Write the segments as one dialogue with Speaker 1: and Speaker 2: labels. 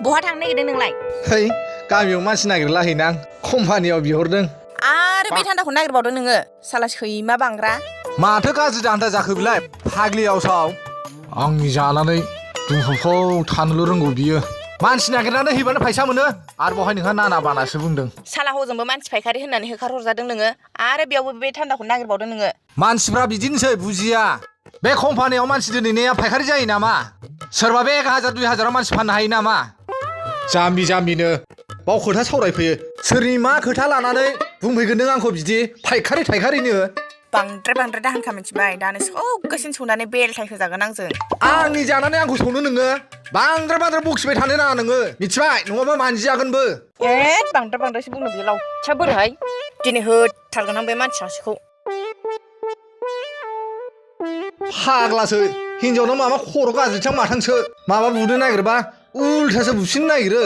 Speaker 1: बहा थांनो नागिरदों नोंलाय
Speaker 2: है गामियाव मानसि नागिरलाहैनां कम्पानियाव बिहरदों
Speaker 1: आरो बे थान्दाखौ नागिरबावदों नोङो साला सैमा बांग्रा
Speaker 2: माथो गाज्रि दान्दा जाखो बिलाय फाग्लियाव साव आंनि जानानै दुमफुफ्राव थानोल' रोंगौ बियो मानसि नागिरनानै हैबानो फैसा मोनो आरो बावहाय नोंहा नाना बानासो बुंदों
Speaker 1: साला हजोंबो मानसि फायखारि होननानै होखार हरजादों नोङो आरो बेयावबो बे थान्दाखौ नागिरबावदों नोङो
Speaker 2: मानसिफ्रा बिदिनोसै बुजिया बे कम्पानियाव मानसि दोनहैनाया फायखारि जायो नामा सोरबा बे 1000 2000 मानसि फाननो हायो नामा जाम्बिनो बाव खोथा सावरायफैयो सोरनि मा खोथा लानानै बुंफैगोन नों आंखौ बिदि फायखारिनो
Speaker 1: बांद्राय दाहोनखा मिथिबाय दानो सौगासिनो सौनानै बेलथाय होजागोन आंजों
Speaker 2: आंनि जानानै आंखौ सौनो नोङो बांद्राय बखिबाय थानो नाङा नोङो मिथिबाय नङाबा मानजिजागोनबो
Speaker 1: बांद्रायसो बुंनो बियो लावथिया बोरैहाय दिनै होथारगोन आं बे मानसि सासेखौ
Speaker 2: फाग्लासो हिनजावनो माबा खर' गाज्रिथां माथांसो माबा बुनो नागिरबा उल्थासो बुसिनो नागिरो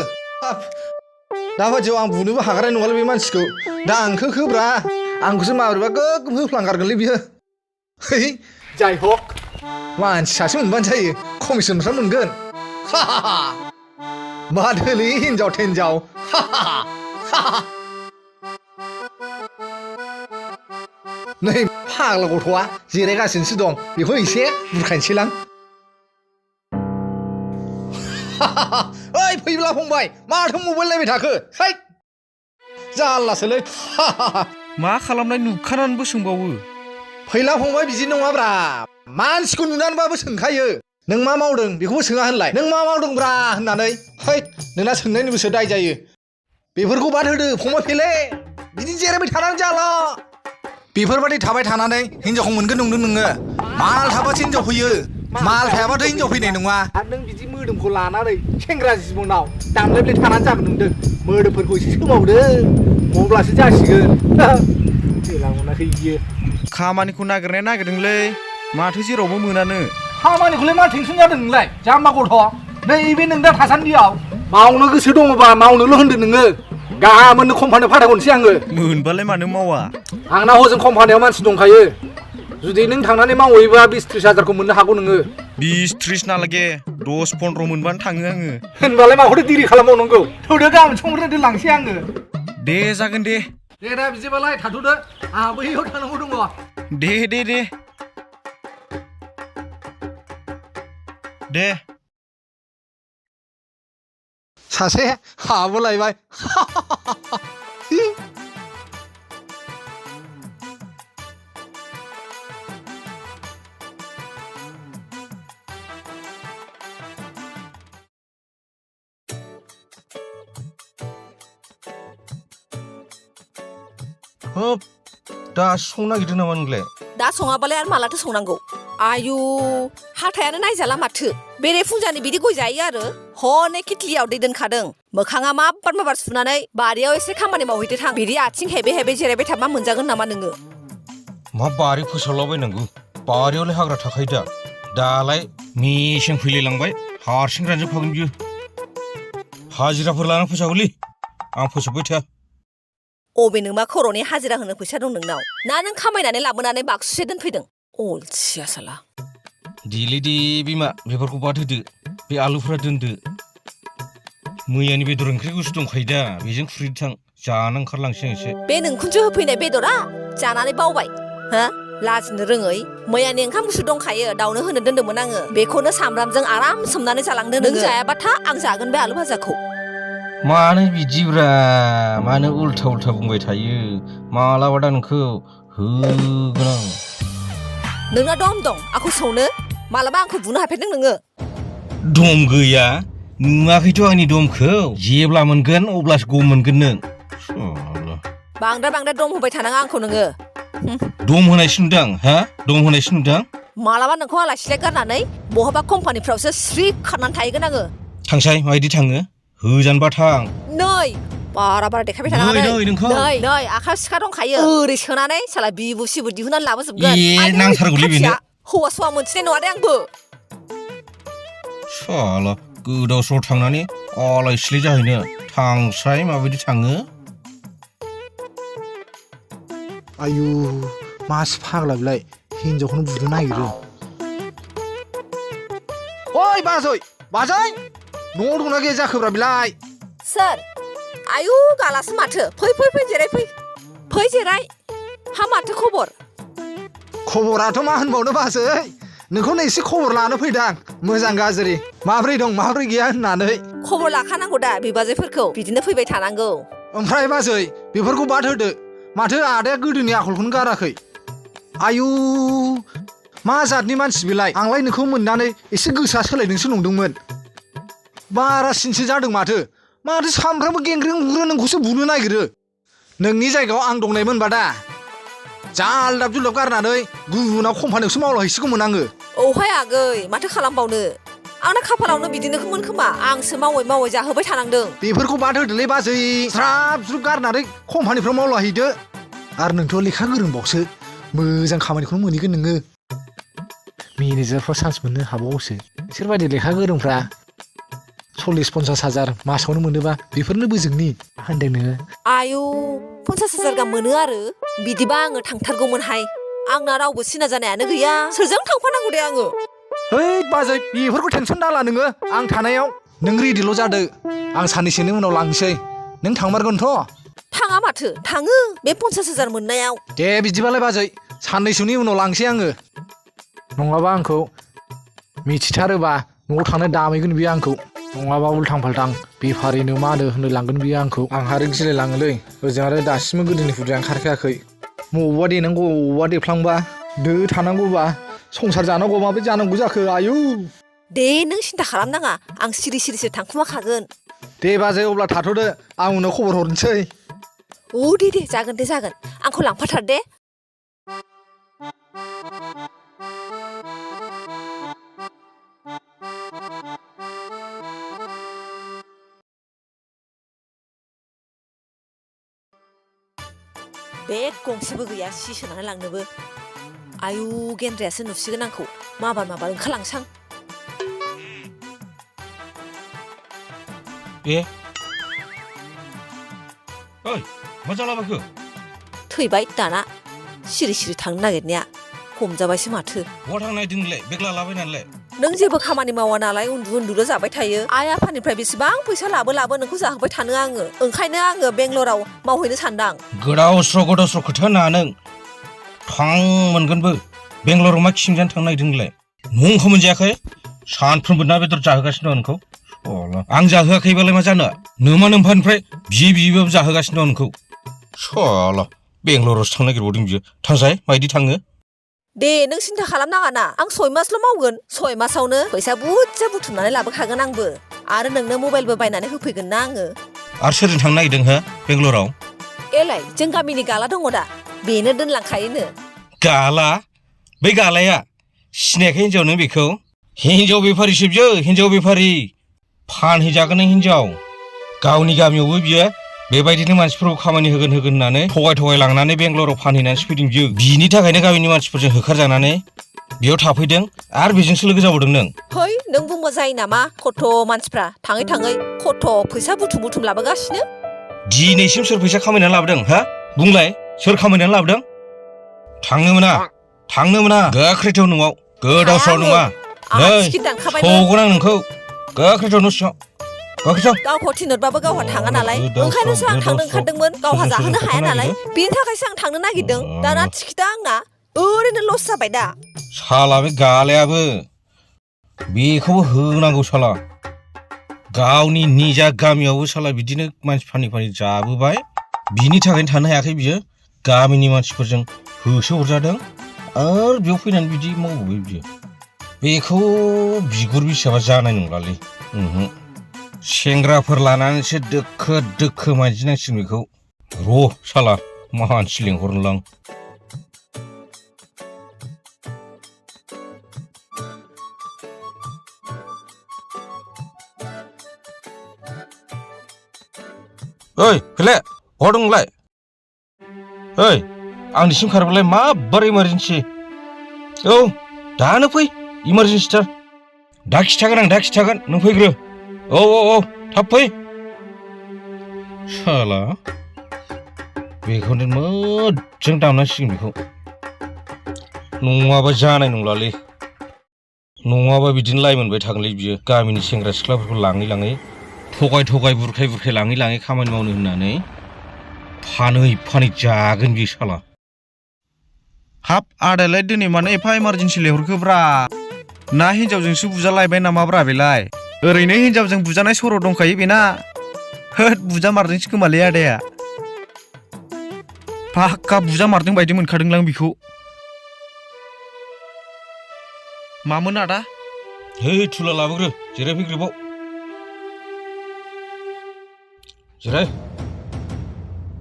Speaker 2: दा बादियाव आं बुनोबो हागारनाय नङालै बे मानसिखौ दा आंखोब्रा आंखौसो माबोरैबा गोगोम होफ्लांगारगोनलै बियो है जाय हक मानसि सासे मोनबानो जायो कमिसनफ्रा मोनगोन माथोलै हिनजाव थेनजाव नै फाग्ला गथ'आ जिरायगासिनोसो दं बेखौ एसे बुरखायनोसैलां ओइ फैब्ला फंबाय माथो मबाइल नायबाय थाखो है जारलासोलै
Speaker 3: मा खालामनाय नुखानानैबो सोंबावो
Speaker 2: फैला फंबाय बिदि नङाब्रा मानसिखौ नुनानैबाबो सोंखायो नों मा मावदों बेखौबो सोङा होनलाय नों मा मावदोंब्रा होननानै है नोंना सोंनायनिबोसो दाय जायो बेफोरखौ बाद होदो फंबाय फेले बिदि जिरायबाय थानानै जाला बेफोरबायदि थाबाय थानानै हिनजावखौ मोनगोन नंदों नोङो माल थाबासो हिनजाव फैयो माल थायाबाथ' हिनजाव फैनाय नङा आरो नों बिदि मोदोमखौ लानानै सेंग्रा जिबनाव दामलेबले थानानै जागोन नंदों मोदोमफोरखौ एसे सोमावदो अब्लासो जासिगोन जेला मोनाखै बियो
Speaker 3: खामानिखौ नागिरदोंलै माथो जेरावबो मोनानो
Speaker 2: खामानिखौलाय मा टेनसन जादों नोंलाय जाम्बा गथ' नैबे नों दा थासान्दियाव मावनो गोसो दङबा मावनोल' होनदो नोङो गाहामनो कम्पानियाव फाथायहरनोसै आङो
Speaker 3: मोनबालाय मानो मावा
Speaker 2: आंना हजों कम्पानियाव मानसि दंखायो जुदि नों थांनानै मावहैबा 20-30 हाजारखौ मोननो हागौ नोङो
Speaker 3: 20-30 नालागे 10-15 मोनबानो थाङो आङो
Speaker 2: होनबालाय माखौथो दिरि खालामबावनांगौ थौदो गाबोन संग्रोदो लांसै आङो
Speaker 3: दे जागोन दे
Speaker 2: दा बिदिबालाय थाथ'दो आंहा बैयाव थांनांगौ दङ
Speaker 3: दे
Speaker 2: सासे हाबोलायबाय
Speaker 3: होब दा संनो नागिरदों नामा नोंलाय
Speaker 4: दा सङाबालाय आरो मालाथो संनांगौ आयु हाथायानो नायजाला माथो बेरे फुंजानि बिदि गय जायो आरो हनै किटलियाव दै दोनखादों मोखाङा माबार सुनानै बारियाव एसे खामानि मावहैदो थां बिदि आथिं हेबे जिरायबाय थाबा मोनजागोन नामा नोङो
Speaker 3: मा बारि फोसावलाबायनांगौ बारियावलाय हाग्रा थाखायो दालाय मेसें फैलायलांबाय हारसिं रानजोबखागोन बियो हाजिराफोर लाना फोसाबोलै आं फोसाबबाय थाया
Speaker 4: अबे नोंमा खर'नि हाजिरा होनो फैसा दं नोंनाव ना नों खामायनानै लाबोनानै बाक्सुसे दोनफैदों अलसिया साला
Speaker 3: देलै दे बिमा बेफोरखौ बाद होदो बे आलुफ्रा दोनदो मैयानि बेदर ओंख्रि गुसु दंखायो दा बेजों खुरैदो थां जानो ओंखारलांसै आं एसे
Speaker 4: बे नोंखुनजो होफैनाय बेदरा जानानै बावबाय हा लाजिनो रोङै मैयानि ओंखाम गुसु दंखायो दाउनो होनो दोन्दोंमोन आङो बेखौनो सामब्रामजों आराम सोमनानै जालांदो नों जायाबा था आं जागोन बे आलु भाजाखौ
Speaker 3: मानो बिदिब्रा मानो उल्था बुंबाय थायो मालाबा दा नोंखौ होगोन आं
Speaker 4: नोंना दं आंखौ सौनो मालाबा आंखौ बुनो हाफेरदों नोङो
Speaker 3: दम गैया नुवाखैथ' आंनि दमखौ जेब्ला मोनगोन अब्लासो गम मोनगोन नों
Speaker 4: बांद्राय दम होबाय थानाङा आंखौ नोङो
Speaker 3: दम होनायसो नुदां हा दम होनायसो नुदां
Speaker 4: मालाबा नोंखौ आलासिलाय गारनानै बहाबा कम्पानिफ्रावसो स्रि खारनानै थाहैगोन आङो
Speaker 3: थांसाय माबायदि थाङो होजानोबा थां
Speaker 4: नै बारा देखायबाय थानाङा नै आखायाव सिखा दंखायो ओरै सोनानै साला बिबु सिबु दिहुननानै लाबोजोबगोन
Speaker 3: नांथारगौलै बेनो
Speaker 4: हौवा सौवा मोनथिनाय नङा दे आंबो
Speaker 3: साला गोदाव सोराव थांनानै आलाय सिलाय जाहैनो थांसाय माबायदि थाङो
Speaker 2: आयु मासि फाग्ला बिलाय हिनजावखौनो बुनो नागिरो ओइ बाजै न'आव दंना गैया जाखोब्रा बिलाय
Speaker 4: सोर आयु गालासो माथो फै फै फै जिराय फै फै जिराय हा माथो खबर
Speaker 2: खबराथ' मा होनबावनो बाजै नोंखौनो एसे खबर लानो फैदां मोजां गाज्रि माब्रै दं माब्रै गैया होननानै
Speaker 4: खबर लाखानांगौ दा बिबाजैफोरखौ बिदिनो फैबाय थानांगौ
Speaker 2: ओमफ्राय बाजै बेफोरखौ बाद होदो माथो आदाया गोदोनि आखलखौनो गाराखै आयु मा जातनि मानसि बेलाय आंलाय नोंखौ मोननानै एसे गोसोआ सोलायदोंसो नंदोंमोन बारासिनसो जादों माथो सामफ्रामबो गेंग्रें गुंग्रें नोंखौसो बुनो नागिरो नोंनि जायगायाव आं दंनायमोनबा दा जालदाब जुलदाब गारनानै गुबुनाव कम्पानियावसो मावलाहैसिगौमोन आङो
Speaker 4: औहाय आगै माथो खालामबावनो आंना खाफालावनो बिदिनोमोन खोमा आंसो मावै मावै जाहोबाय थानांदों
Speaker 2: बेफोरखौ बाद होदोलै बाजै स्राब ज्रुब गारनानै कम्पानिफ्राव मावलाहैदो आरो नोंथ' लेखा गोरोंबावसो मोजां खामानिखौनो मोनहैगोन नोङो मेनेजारफ्राव चान्स मोननो हाबावोसो बिसोरबायदि लेखा गोरोंफ्रा 40-50 हाजार मासावनो मोनोबा बेफोरनो बोजोंनि मा होनदों नोङो
Speaker 4: आयु 50,000 गाहाम मोनो आरो बिदिबा आङो थांथारगौमोनहाय आंना रावबो सिना जानायानो गैया सोरजों थांफानांगौ दे आङो
Speaker 2: है बाजै बेफोरखौ टेनसन दाला नोङो आं थानायाव नों रेडिल' जादो आं साननैसोनि उनाव लांसै नों थांमारगोनथ'
Speaker 4: थाङा माथो थाङो बे 50,000 मोननायाव
Speaker 2: दे बिदिबालाय बाजै साननैसोनि उनाव लांसै आङो नङाबा आंखौ मिथिथारोबा न'आव थांनो दामैगोन बियो आंखौ नङाबा उल्थां फाल्थां बेफारिनो मा होनो लांगोन बियो आंखौ आंहा आरो गिलायलाङोलै ओजों आरो दासिमबो गोदोनि हुदाया ओंखारखायाखै बबावबा देनांगौ बबावबा देफ्लांबा दो थानांगौबा संसार जानांगौ माबोरै जानांगौ जाखो आयु
Speaker 4: दे नों सिन्था खालामनाङा आं सिरि सिरिसो थांखुमाखागोन
Speaker 2: दे बाजै अब्ला थाथ'दो आं उनाव खबर हरनोसै
Speaker 4: औ दे जागोन दे जागोन आंखौ लांफाथार दे बेग गंसेबो गैया सि सोनानै लांनोबो आयु गेन्द्रायासो नुसिगोन आंखौ माबार ओंखारलांसां
Speaker 3: ओइ मा जालाबायखो
Speaker 4: थैबाय दाना सिरि सिरि थांनो नागिरनाया हमजाबायसो माथो
Speaker 3: बहा थांनो नागिरदों नोंलाय बेग लालाबायनानैलाय
Speaker 4: नों जेबो खामानि मावा नालाय उन्दुल' जाबाय थायो आइ आफानिफ्राय बेसेबां फैसा लाबो नोंखौ जाहोबाय थानो आङो ओंखायनो आङो बेंगलराव मावहैनो सानदां
Speaker 3: गोदाव स्र' खोथा होनाङा नों थां मोनगोनबो बेंगलराव मा खिसिम जानो थांनो नागिरदों नोंलाय न'खौ मोनजायाखै सानफ्रोमबो ना बेदर जाहोगासिनो दं नोंखौ आं जाहोआखैबालाय मा जानो नोमा नोम्फानिफ्राय बिबाबो जाहोगासिनो दं नोंखौ साला बेंगलरावसो थांनो नागिरबावदों बियो थांजाय मायदि थाङो
Speaker 4: दे नों सिन्था खालामनाङा ना आं 6 मासल' मावगोन 6 मासावनो फैसा बुरजा बुथुमनानै लाबोखागोन आंबो आरो नोंनो मबाइलबो बायनानै होफैगोन ना आङो
Speaker 3: आरो सोरजों थांनो नागिरदों हो बेंगलराव
Speaker 4: एलाय जों गामिनि गाला दङ दा बेनो दोनलांखायोनो
Speaker 3: गाला बै गालाया सिनायाखै हिन्जाव नों बेखौ हिन्जाव बेफारिसो बियो हिन्जाव बेफारि फानहैजागोन हिन्जाव गावनि गामियावबो बियो बेबायदिनो मानसिफोरखौ खामानि होगोन होननानै थगाय लांनानै बेंगलराव फानहैनानैसो फैदों बियो बिनि थाखायनो गामिनि मानसिफोरजों होखारजानानै बेयाव थाफैदों आरो बेजोंसो लोगो जाबावदों नों
Speaker 4: है नों बुंबा जायो नामा खथ' मानसिफ्रा थाङै खथ' फैसा बुथुम लाबोगासिनो
Speaker 3: दिनैसिम सोर फैसा खामायनानै लाबोदों हा बुंलाय सोर खामायनानै लाबोदों थांनो मोना गोख्रैथाव न'आव गोदाव सोराव नङा नै सौगोन आं नोंखौ गोख्रैथाव न' सिङाव
Speaker 4: गावखौ थिनहरबाबो गावहा थाङा नालाय ओंखायनोसो आं थांनो ओंखारदोंमोन गावहा जाहोनो हाया नालाय बेनि थाखायसो आं थांनो नागिरदों दाना टिकेटआ आंना ओरैनो लस जाबाय दा
Speaker 3: साला बे गालायाबो बेखौबो होनांगौ साला गावनि निजा गामियावबो साला बिदिनो मानसि फानि जाबोबाय बिनि थाखायनो थानो हायाखै बियो गामिनि मानसिफोरजों होसो हरजादों आरो बेयाव फैनानै बिदि मावबोबाय बियो बेखौ बिगुर बिसाबा जानाय नंलालै सेंग्राफोर लानानैसो दोखो मानजिनांसिगोन बेखौ र' साला मानसि लेंहरनोलां ओइ फैले बहा दं नोंलाय ओइ आंनिसिम खारबालाय माबोरै इमारजेन्सि औ दानो फै इमारजेन्सिथार दा खिथागोन नों फैग्रो औ थाब फै साला बेखौनो मोजां दामनांसिगोन बेखौ नङाबा जानाय नंलालै नङाबा बिदिनो लाइ मोनबाय थागोनलै बियो गामिनि सेंग्रा सिख्लाफोरखौ लाङै लाङै थगाय बुरखाय लाङै लाङै खामानि मावनो होननानै फानै जागोन बियो साला।
Speaker 5: हाब आदालाय दिनै मानो एफा इमारजेन्सि लेंहरखोब्रा ना हिनजावजोंसो बुजालायबाय नामाब्रा बेलाय ओरैनो हिनजावजों बुजानाय सर' दंखायो बेना होद बुजा मारदोंसो खोमालै आदाया फाक्का बुजा मारदों बायदि मोनखादोंलां बिखौ मामोन आदा
Speaker 3: है थुला लाबोग्रो जिरायफैग्रोबाव जिराय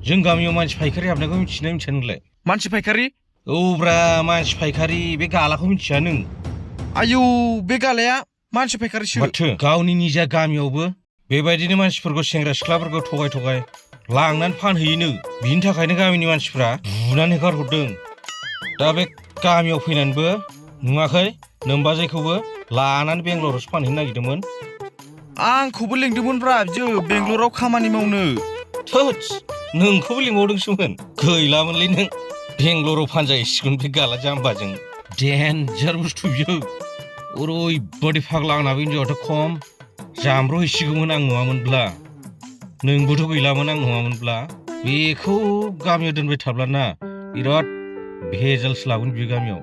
Speaker 3: जों गामियाव मानसि फायखारि हाबनायखौ मिथिया नोंलाय
Speaker 5: मानसि फायखारि
Speaker 3: औब्रा मानसि फायखारि बे गालाखौ मिथिया नों
Speaker 5: आयौ बे गालाया मानसि फायखारिसो
Speaker 3: माथो गावनि निजा गामियावबो बेबायदिनो मानसिफोरखौ सेंग्रा सिख्लाफोरखौ थगाय लांनानै फानहैयोनो बिनि थाखायनो गामिनि मानसिफ्रा बुनानै गारहरदों दा बे गामियाव फैनानैबो नुवाखै नोमबाजैखौबो लानानै बेंगलरावसो फानहैनो नागिरदोंमोन
Speaker 5: आंखौबो लेंदोंमोनब्रा बियो बेंगलराव खामानि मावनो
Speaker 3: थोस नोंखौबो लिंबावदोंसोमोन गैलामोनलै नों बेंगलराव फानजाहैसिगोन बे गाला जाम्बाजों डेन्जार बुस्थु बियो ओरैबादि फाग्ला आंना बे हिनजावाथ' खम जामब्रहैसिगौमोन आं नुवामोनब्ला नोंबोथ' गैलामोन आं नुवामोनब्ला बेखौ गामियाव दोनबाय थाब्लाना बिराद भेजाल्स लागोन बियो गामियाव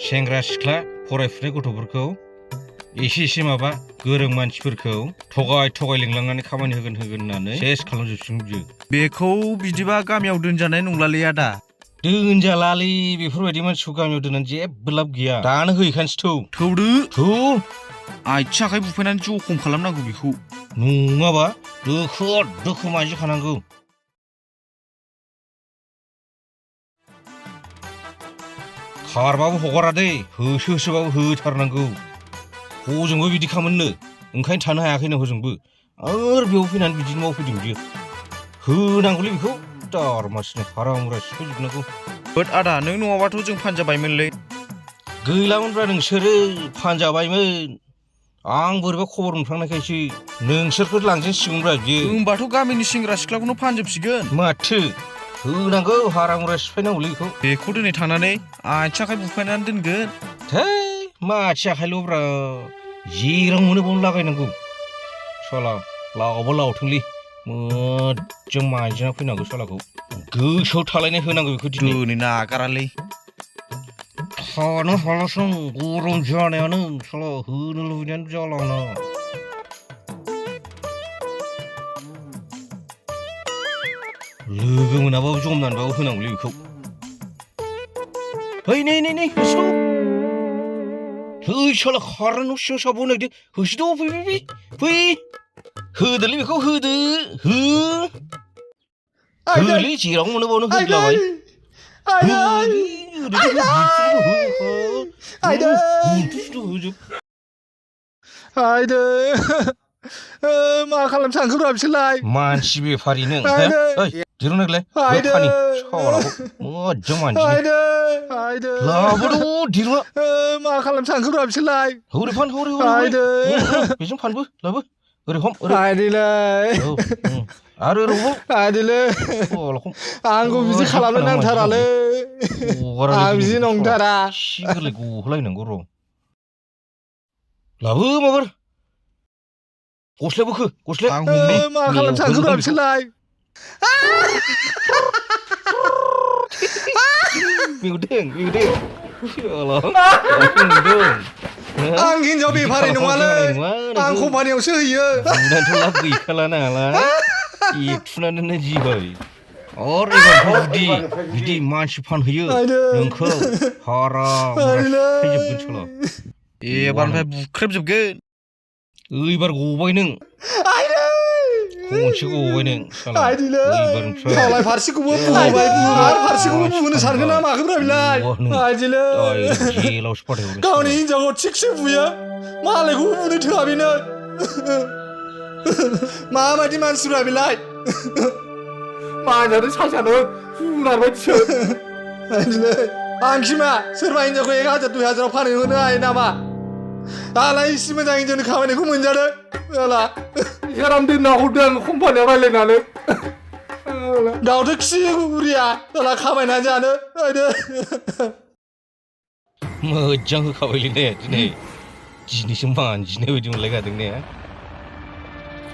Speaker 3: सेंग्रा सिख्ला फरायफुनाय गथ'फोरखौ एसे माबा गोरों मानसिफोरखौ थगाय लिंलांनानै खामानि होगोन होननानै सेस खालामजोबसिगोन बियो
Speaker 5: बेखौ बिदिबा गामियाव दोनजानाय नंलालै आदा
Speaker 3: दोनजालालै बेफोरबायदि मानसिखौ गामियाव दोननानै जेबो लाब गैया दानो हैखानोसै
Speaker 5: थौदो
Speaker 3: थौ
Speaker 5: आथिं आखाइ बुफायनानै जखम खालामनांगौ बेखौ
Speaker 3: नङाबा दोखो मानजिखानांगौ खारबाबो हगारा दै होसोबाबो होथारनांगौ हजोंबो बिदि खामोननो ओंखायनो थानो हायाखैनो हजोंबो आरो बेयाव फैनानै बिदिनो मावफैदों बियो होनांगौलै बेखौ दारमासिनो हारामुरा सिफायजोबनांगौ
Speaker 5: होद आदा नों नङाबाथ' जों फानजाबायमोनलै
Speaker 3: गैलामोनब्रा नोंसोरो फानजाबायमोन आं बोरैबा खबर मोनफ्लांनायखायसो नोंसोरखौ लांजेनसिगौमोनब्रा बियो
Speaker 5: होमबाथ' गामिनि सेंग्रा सिख्लाखौनो फानजोबसिगोन
Speaker 3: माथो होनांगौ हारामुरा सिफायनांगौलै
Speaker 5: बेखौ दिनै थांनानै आथिं आखाइ बुफायनानै दोनगोन
Speaker 3: थै मा आथिं आखाइल'ब्रा जेराव मोनो बावनो लागायनांगौ साला लावबा लावथोंलै मोजां मानजिना फैनांगौ सालाखौ गोसोआव थालायनाय होनांगौ बेखौ
Speaker 5: दिनै नागारालै
Speaker 3: थानो हालासो गरम जानायानो साला होनो लुबैनायानो जाला आंना लोगो मोनाबाबो जमनानैबाबो होनांगौलै बेखौ है नै होसो है साला खारनो न' सिङाव साबो नागिरदों होसोद' फै होदोलै बेखौ होलै जेराव मोनो बावनो होदलाबाय
Speaker 2: मा खालामनो थांखोब्रा बिसोरलाय
Speaker 3: मानसि बेफारि नों दिरुनलाय फानि सालाखौ मोजां मानसि लाबोद' दिरुङा
Speaker 2: मा खालामनो थांखोब्रा बिसोरलाय
Speaker 3: हौरै फान हौरै बेजों फानबो लाबो ओरै हम आरो ओरै हम
Speaker 2: आंखौ बिदि खालामनो नांथारालै आं बिदि नंथारा
Speaker 3: गोरलै गहोलायनांगौ र' लाबो माबार गस्लाया बोखो गस्लाया
Speaker 2: मा खालामनो थांखोब्रा बिसोरलाय
Speaker 3: मेवदों
Speaker 2: आं हिनजाव बेफारि नङालै आं कम्पानियावसो होयो
Speaker 3: बुंनानैथ' लाब गैखाला नालाय एकथुनानैनो जिबाय आरो एबार बिदि मानसि फानहैयो नोंखौ हाराम फैजोबगोन साला
Speaker 5: एबारनिफ्राय बुख्रेबजोबगोन
Speaker 3: एबार गबाय नों खनसे गबाय नों साला
Speaker 2: गावलाय फारसेखौबो बुबाय आरो फारसेखौबो बुनो सानगोन ना माखोब्रा बिलाय
Speaker 3: जेलावसो फाथायहरगोन
Speaker 2: गावनि हिनजावखौ थिगसे बुयो मालायखौबो बुनो थोआ बेनो माबायदि मानसिब्रा बेलाय
Speaker 6: मानसियानो सायसानो जुनार बायदिसो
Speaker 2: आंखि मा सोरबा हिनजावखौ 1000 2000 फानहैनो हायो नामा दालाय इसे मोजां हिनजावनि खामानिखौ मोनजादों
Speaker 6: आराम दोनना हरदों आं कम्पानियाव रायज्लायनानै
Speaker 2: दाउथो खि बुरिया दाला खामायनानै जानो
Speaker 3: मोजां होखाबायलै ने दिनै दिनैसो मानजिनाय बायदि मोनलायखादों ने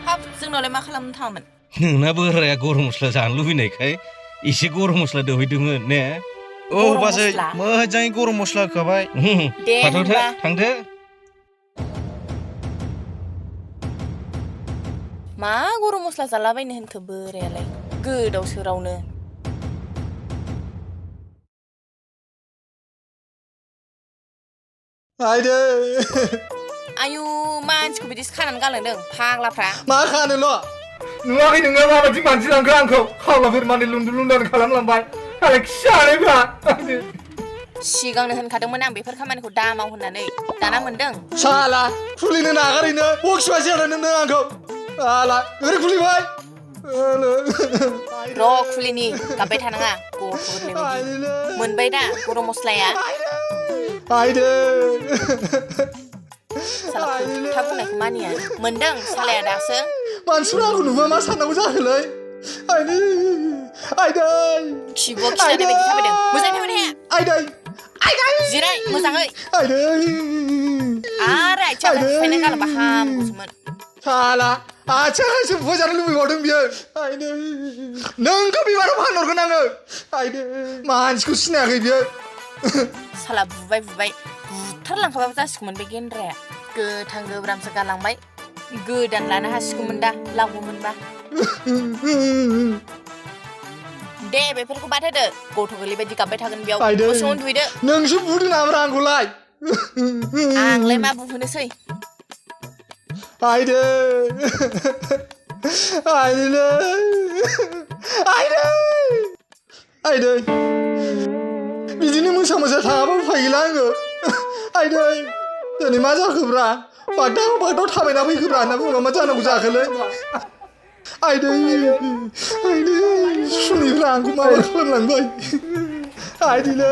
Speaker 1: हाब जोंनावलाय मा खालामनो थाङामोन
Speaker 3: नोंना बोराया गरम मस्ला जानो लुबैनायखाय एसे गरम मस्ला दोहैदोंमोन ने
Speaker 5: औ बाजै मोजाङै गरम मस्ला होखाबाय
Speaker 1: दे
Speaker 3: थाथ'दो
Speaker 1: होनबा
Speaker 3: थांदो
Speaker 1: मा गरम मस्ला जालाबायनो होनखो बोरायालाय गोदाव सोरावनो
Speaker 2: आयदै
Speaker 1: आयु मानसिखौ बिदिसो खानानै गालांदों फाग्लाफ्रा
Speaker 2: मा खानोल'
Speaker 6: नुवाखै नोङो माबायदि मानजिलांखो आंखौ खावलाफोर माने लुन्दु लुन्दान खालामलांबाय आरो खिजानायफ्रा
Speaker 1: सिगांनो होनखादोंमोन आं बेफोर खामानिखौ दा माव होननानै दाना मोनदों
Speaker 2: साला खुलिनो नागारैनो बक्सबाय जादों नों आंखौ साला ओरै खुलिबाय
Speaker 1: र' खुलिनि गाबबाय थानाङा गथ' गोरलै बायदि मोनबाय दा गरम मस्लाया
Speaker 2: आयदै
Speaker 1: साला खोथा बुंनायखौ मानिया मोनदों सालाया दासो
Speaker 2: मानसिफ्रा आंखौ नुबा मा साननांगौ जाखोलै आयदै आयदै
Speaker 1: खिबुआ खिनानै बायदि थाबायदों मोजाङै थाबाय थाया
Speaker 2: आयदै आयदै
Speaker 1: जिराय मोजाङै
Speaker 2: आयदै
Speaker 1: आरो आथिं बुफायनानै गालांबा हामगौसोमोन
Speaker 2: साला आथिंआसो बुफायजानो लुबैबावदों बियो आयदै नोंखौ बिबाराव फानहरगोन आङो आयदै मानसिखौ सिनायाखै बियो
Speaker 1: साला बुबाय बुथारलांखाबाबो जासिगौमोन बे गेन्द्राया गोथां गोब्रामसो गालांबाय गोदान लानो हासिगौमोन दा लांगौमोनबा दे बेफोरखौ बाद होदो गथ' गोरलै बायदि गाबबाय थागोन बेयाव
Speaker 2: आयदै
Speaker 1: दसे उन्दुहैदो
Speaker 2: नोंसो बुदों नामा आंखौलाय
Speaker 1: आंलाय मा बुहोनोसै
Speaker 2: आयदै आयदै आयदै आयदै बिदिनो मोसा थाङाबा उफाय गैला आङो आयदै दिनै मा जाखोब्रा बागदाव थाबायना फैखोब्रा होनना बुङोबा मा जानांगौ जाखोलै आयदै आयदै सुनिफ्रा आंखौ माबा खालामलांबाय आयदैलै